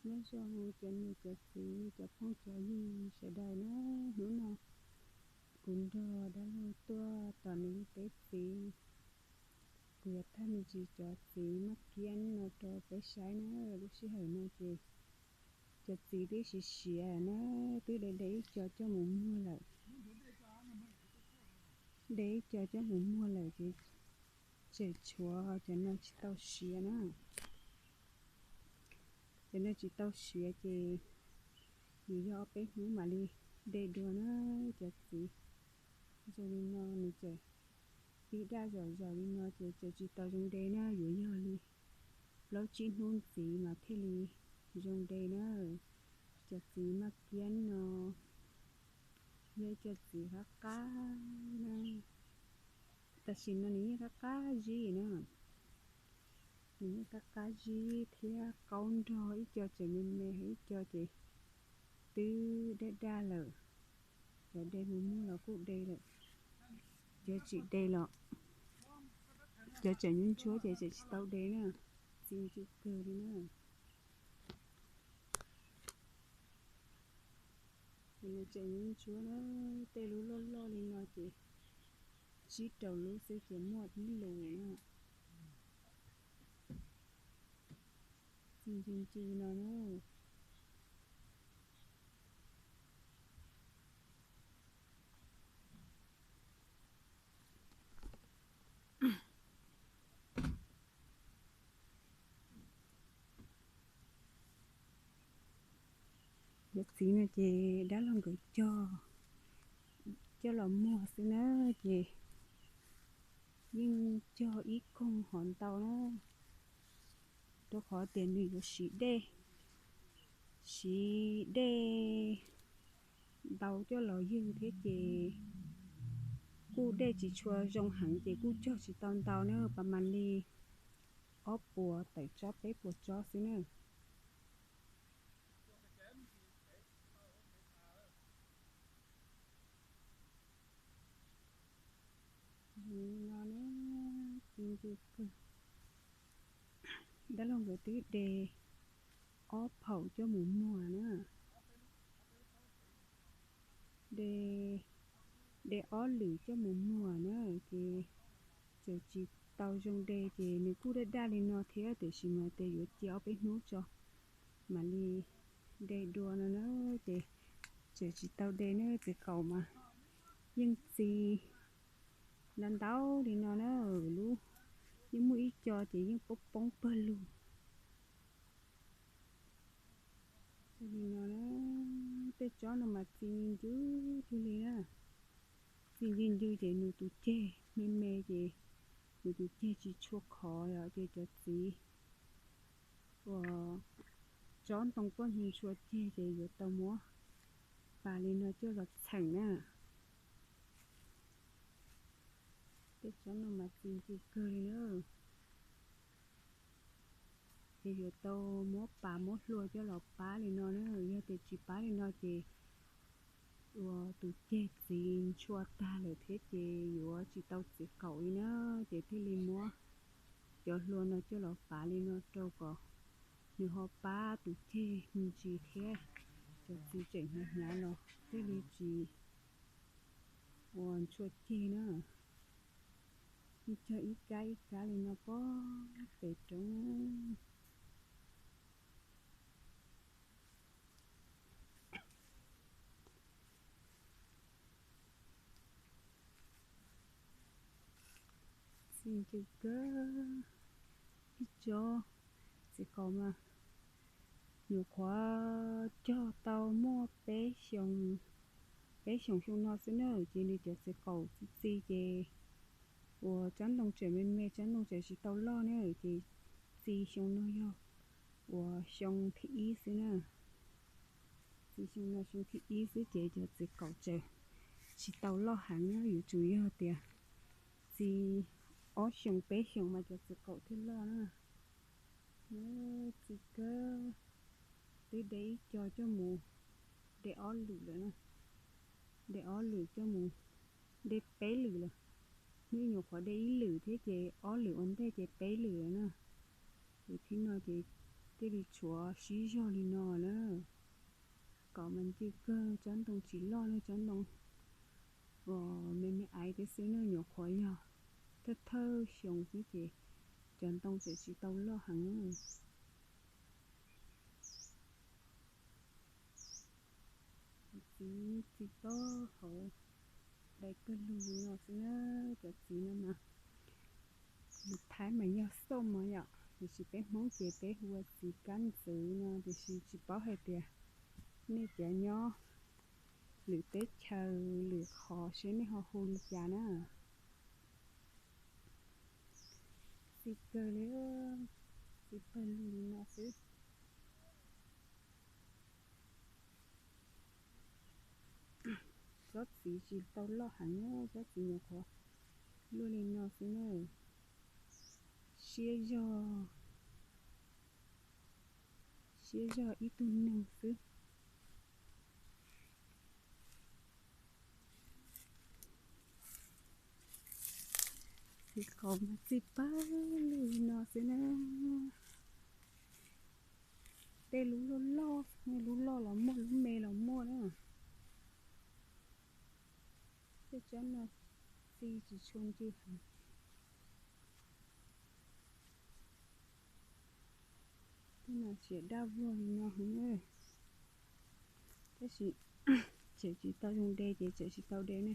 Nyob zoo cov niam cov txiv, cov phooj cov ywg sawv daws na, hnub no kuv nrog dab laug tuaj tom nws lub teb txiv. Kuv yuav thaij me ntsis cov txiv maj kiab no rau peb saib na. Lub sij hawm no ces cov txiv twb siav siav na, twb de de ib co coj mus muag lawm. De ib co coj mus muag lawm ces tseem tshuav cov no tsis tau siav na. Cov no tsis tau siav ces yuav yog ob peb hnub mam li de dua na cov txiv. Zoo li no nws tseem pib daj zom zaws li no ces tseem tsis tau zoo de na, yuav yog li plaub tsib hnub ntxiv mas thiaj li zoo de na. Cov txiv maj kiab no yog ib co txiv qab qab na. Tam sim no nws yeej qab qab zib na. Nws yeej qab qab zib thiab qaub nrog, ib co tseem me me, ib co ces twb daj daj lawm. Cov de mus muag los kuj de lawm, cov tsis de los, cov tseem nyuaj ntsuab ces tseem tsis tau de na. Txi ncw kawg li na. Tseem nyuaj ntsuab na, tej lub loj loj li no ces tsib rau lub xwb ces muaj ib lus na. Txi ncw ncw no na. Cov txiv no ces dab laug nkawd cog coj los muag xwb na, ces yeej cog ib koog hov ntau na, rau qhov tias nws yuav siv dej, siv dej ntau coj los ywg thiab ces kuj dej tsis tshua zoo heev ces kuj cog tsis tau ntau na, pas mas li ob puas tawm tsob peb puas tsob xwb na. Zoo li no na, txi ncw kawg. Dab laug nkawd twb de ob phaum coj mus muag na. De, de ob lwm coj mus muag na, ces tseem tsis tau zoo de ces nws kuj daj daj li no thiab, tiam sis mas tias yuav cia ob peb hnub tso mam li de dua no na, ces tseem tsis tau de na. Txiv qaum mas yeej txi ntau ntau li no na, lub yeej muaj ib co ces yeej poob poob pawg lug. Li no na, tej tsob no mas txi ncw ncw li na. Txi ncw ncw ces nws tus ceg me me ces nws tus ceg tsis tshua khov os, ces cov txiv uas tsob ntoo poj ntxoog tshua ceg ces yuav tau muab pas li no coj los txheem na. Tej tsob no mas txi ncw kawg li na. Ces yuav tau muab pas muab hlua coj los pab li no na. Yog tias tsis pab li no ces uas tus ceg txiv ntshua tag lawm thiab ces yuav tsis tau txiv qaum li na. Ces thiaj li muab cov hlua no coj los pav li no rau kom nws ho pab tus ceg me ntsis thiab. Cov txiv tseem hnyav hnyav los thiaj li tsis ua ntshua ceg na. Ib cog ib kab ib kab li no pob pem roob. Txi ncw kawg. Ib tsob txiv qaum mas nyuam qhuav cog tau muaj peb xyoos, peb xyoos xyoo no xwb na, ces nws cov txiv qaum txi txi ces uas tsob ntoo tseem me me, tsob ntoo tseem tsis tau loj na, ces txi xyoo no yog uas xyoo thib ib xwb na. Txi xyoo no xyoo thib ib xwb ces cov txiv qaum tseem tsis tau loj heev na, yuav tsum yog tias txi ob xyoos peb xyoos mas cov txiv qaum thiaj loj na. Txi kawg, twb de ib co coj mus de ob lwm lawm na. De ob lwm coj mus, de peb lwm lawm. Hnub ib nyuam qhuav de ib lwm thiab ces ob lwm ua ntej ces peb lwm lawm na. Ces thib no ces thiaj li tshuav sib zog li no na. Kom mas ncw kawg, tsob ntoo tsis loj na, tsob ntoo uas me me aiv thiab xwb na, nyuam qhuav yog thawj thawj xyoo xwb ces cov ntoo tseem tsis tau loj heev. Txiv, txiv tob hauv dai kawg lug li no xwb na. Cov txiv no mas lus Thaib mas yog xauj mos yom, tiam sis peb Hmoob ces peb hu ua txiv kab ntxwv no, tiam sis tsis paub hais tias nej cov nyob lwm teb chaws lwm qhov seb nej ho hu li cas na. Txiv kawg li, txiv pawg lug li no xwb. Tsob txiv tsis tau loj heev, tsob txiv nyuam qhuav luaj li no xwb na. Siab zog, siab zog ib tug neeg xwb. Txiv qaub mas txi pawg lug li no xwb na. Tej lub loj loj, lub loj los muaj, lub me los muaj na. Tej tsob no txi tsis tshua ncw heev. Tej no tseem daj vog li no heev. Tab sis tseem tsis tau zoo de ces tseem tsis tau de ne.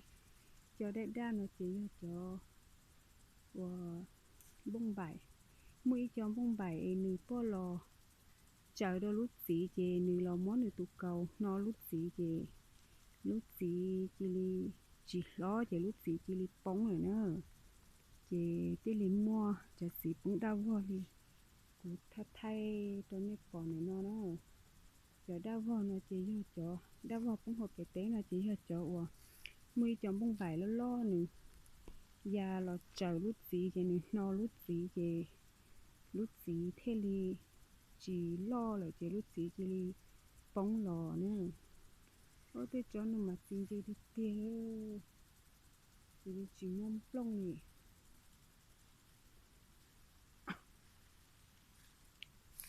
Cov daj daj no ces yog cov uas npoj npaim. Muaj ib co npoj npaim es nws tuaj los tsaws rau lub txiv ces nws los muab nws tus kaus hno lub txiv ces lub txiv cia li tsis hlob ces lub txiv cia li poob lawm na. Ces thiaj li muaj cov txiv poob daj vog li kuv thaij thaij rau nej pom ntawm no na. Cov daj vog no ces yog cov daj vog poob hauv pem teb no ces yog cov uas muaj ib co npoj npaim loj loj nws ya los tsaws lub txiv ces nws hno lub txiv ces lub txiv thiaj li tsis loj lawm ces lub txiv cia li poob los na. Ob, tej tsob no mas txi ncw tiag tiag, txi li tsis muaj nplooj li.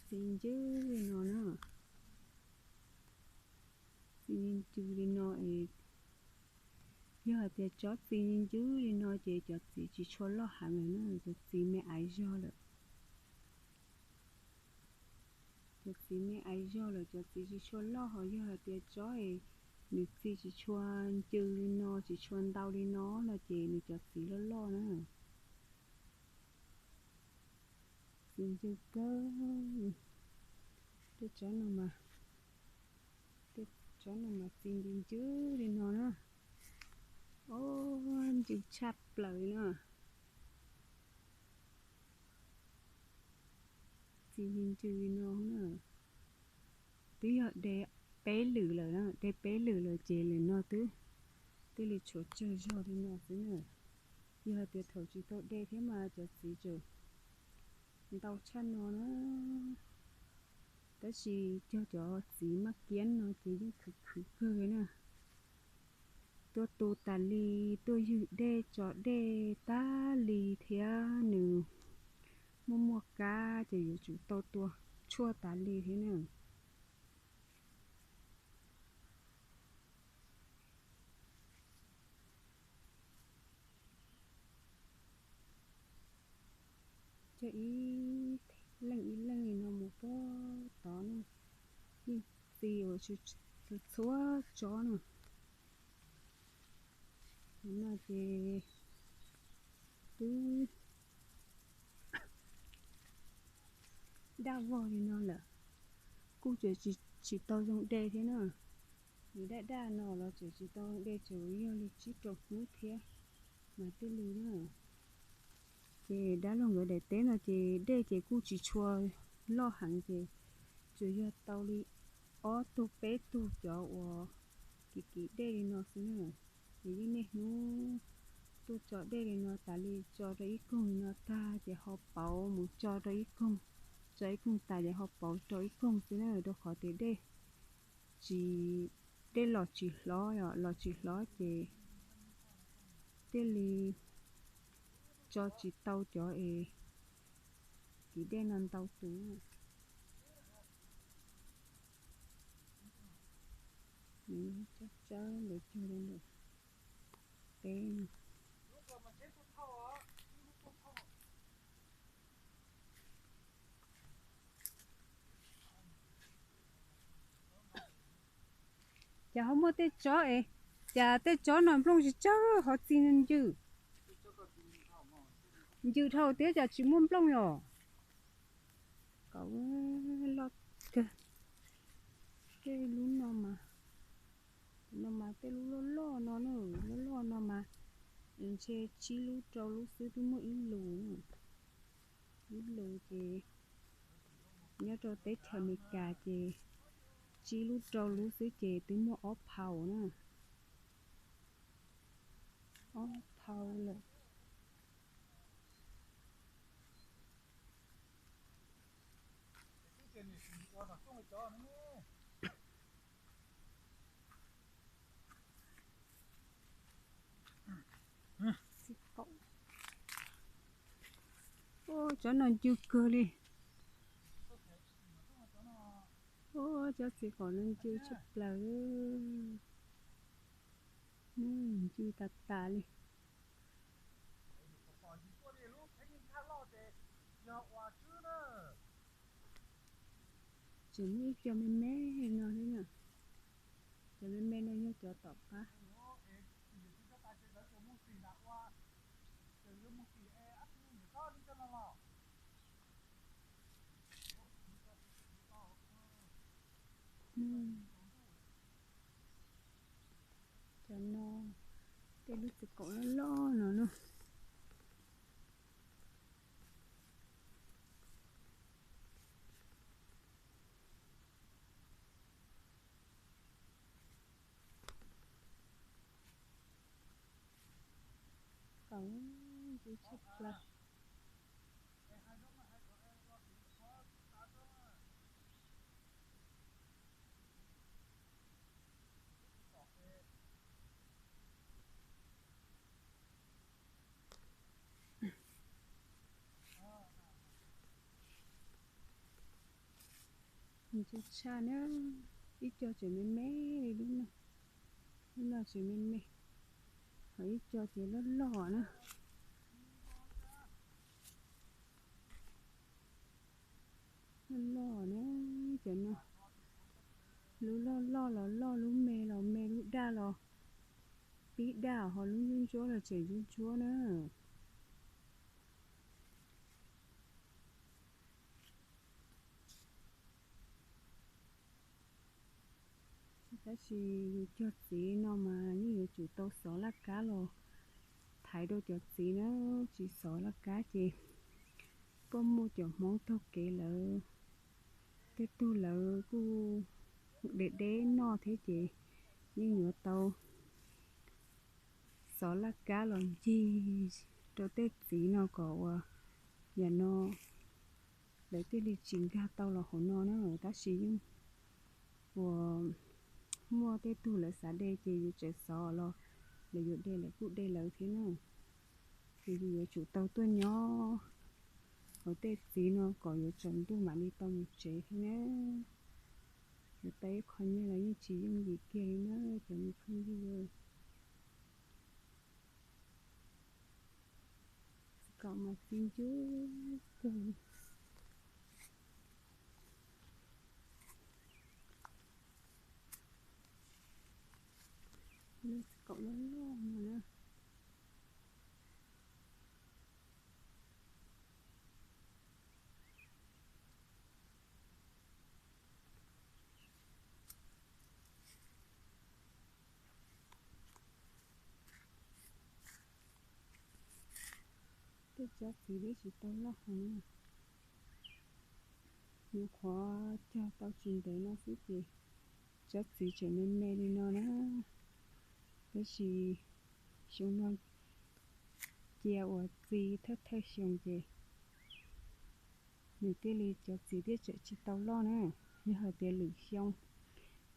Txi ncw li no na. Txi ncw li no es, yog hais tias tsob txi ncw li no ces cov txiv tsis tshua loj heev lawm na, cov txiv me aiv zog lawm. Cov txiv me aiv zog lawm, cov txiv tsis tshua loj, ho yog hais tias tsob es nws txi tsis tshua ncw li no, tsis tshua ntau li no no ces nws cov txiv loj loj na. Txi ncw kawg. Tej tsob no mas, tej tsob no mas txi ncw ncw li no na. Ob, ncw tshaj plaws li na. Txi ncw ncw li no na. Twb yog de peb lwm lawm na, de peb lwm lawm ces lwm no twb thiaj li tshuav tsawg zog li no xwb na. Yog hais tias thaum tsis tau de thiab mas cov txiv tseem ntau tshaj no na. Tab sis cog cov txiv maj kiab no ces yeej khwv khwv kawg na. Tuaj tu tas li, tuaj ywg dej tso dej tag li thiab nws muaj muaj kab ces yuav tsum tau tua tshuaj tas li thiab na. Cog ib leej ib leej li no mus puag tod na, yeej txi ua txhua tsob na. Tus no ces twb daj vog li no lawm, kuj tseem tsis tau zoo de thiab na. Nws daj daj no los tseem tsis tau de, tseem yog li tsib rau hnub thiab mas thiaj li na. Ces dab laug nkawd daim teb no ces dej ces kuj tsis tshua loj heev ces tsuas yog tau li ob tug peb tug cov uas kiv kiv dej li no xwb na. Ces yeej niaj hnub tuaj tso dej li no, tas li tso rau ib koog li no tag ces ho pauv mus tso rau ib koog, tso ib koog tas ces ho pauv rau ib koog xwb na, rau qhov tias dej tsis, dej los tsis hlob, los tsis hlob ces thiaj li tso tsis tau cov es kiv dej no ntau tus. Cov lawv cog rau ntawm teb no. Cas ho muaj tej tsob es, cas tej tsob no nplooj tsis tsawg ho txi ncw. Ncw dhau thiab cas tsis muaj nplooj yom. Kom loj kawg. Tej lub no mas, no mas tej lub loj loj no, loj loj no mas ntshe tsib lub rau lub xwb twb muaj ib lus. Ib lus ces nyob rau teb chaws Amelikas ces tsib lub rau lub xwb ces twb muaj ob phau na. Ob phau lawm. Cov no ncw kawg li. Cov txiv qaum no ncw tshaj plaws. Ncw tas tas li. Tseem muaj ib co me me no thiab na. Cov me me no yog cov tom qab. Cov no, tej lub txiv qaum loj loj no na. Qaum ncw tshaj plaws. Ncw tshaj na, ib co tseem me me li lub no, lub no tseem me me, ho ib co ces loj loj na. Loj loj na, cov no, lub loj loj los loj, lub me los me, lub daj los pib daj, ho lub ntsuab ntsuab los tseem ntsuab ntsuab na. Tab sis yus cog txiv no mas yeej yuav tsum tau xov laj kab los thaiv rau cov txiv na, tsis xov laj kab ces puas muaj cov Hmoob taug kev lawv, tej tug lawv kuj deb deb noj thiab ces yeej yuav tau xov laj kab los ncig rau tej txiv no kom uas yam no lawv thiaj li tsis nkag tau los hauv no na. Tab sis yeej uas muaj tej tug lawv xav de ces yus tseem xov los lawv yuav de lawv kuj de lawv thiab na. Ces yus yuav tsum tau tuaj nyob hauv tej txiv no kom yuav tsaus ntuj mam li tau mus tsev thiab na. Yuav tau ib qho nyiaj los yeej tsis yooj yim kiag li na cov me phooj ywg. Txiv qaum mas txi ncw kawg. Lub txiv qaum loj loj no na. Tej tsob txiv twb tsis tau loj heev na. Nyuam qhuav cog tau tsis ntev no xwb ces tsob txiv tseem me me li no na. Tab sis xyoo no cia uas txi thawj thawj xyoo ces nws thiaj li cov txiv thiaj tseem tsis tau loj na. Yog hais tias lwm xyoo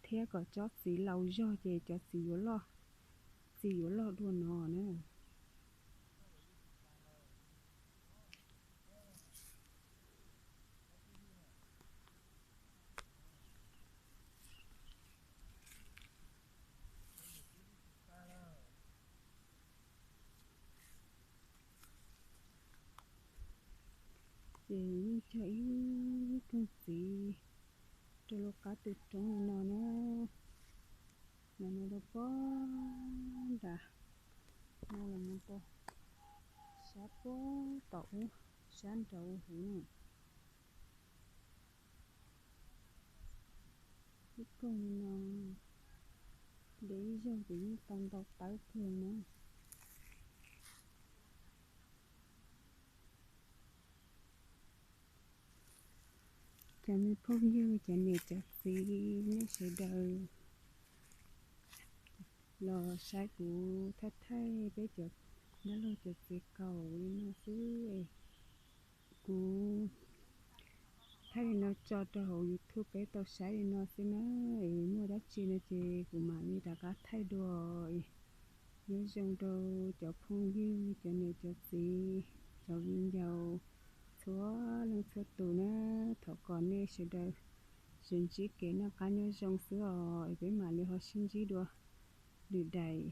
thiab kom tsob txiv laus zog ces cov txiv yuav loj, txi yuav loj dua no na. Ces yeej cog ib koog txiv rau lub qab tu roob li no na. Mas no rau pob nram no los mus rau sab pob tom ub, sab nraud huv na. Ib koog li no, de ib zaug ces yeej tau ntau tawb kawg na. Cov me phooj ywg, cov niam cov txiv, nej sawv daws los saib kuv thaij thaij peb cov dab laug cov txiv kaum li no xwb. Kuv thaij li no tso rau hauv YouTube peb tau saib li no xwb na. Es muaj dab tsi no ces kuv mam li rov qab thaij dua. Nyob zoo rau cov phooj ywg, cov niam cov txiv, cov viv ncaus txhua leej txhua tus na. Thov kom nej sawv daws tsuas ntsib kev noj qab nyob zoo xwb os, es peb mam li ho sib ntsib dua lwm daim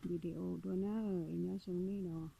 video dua na. Es nyob zoo nej los.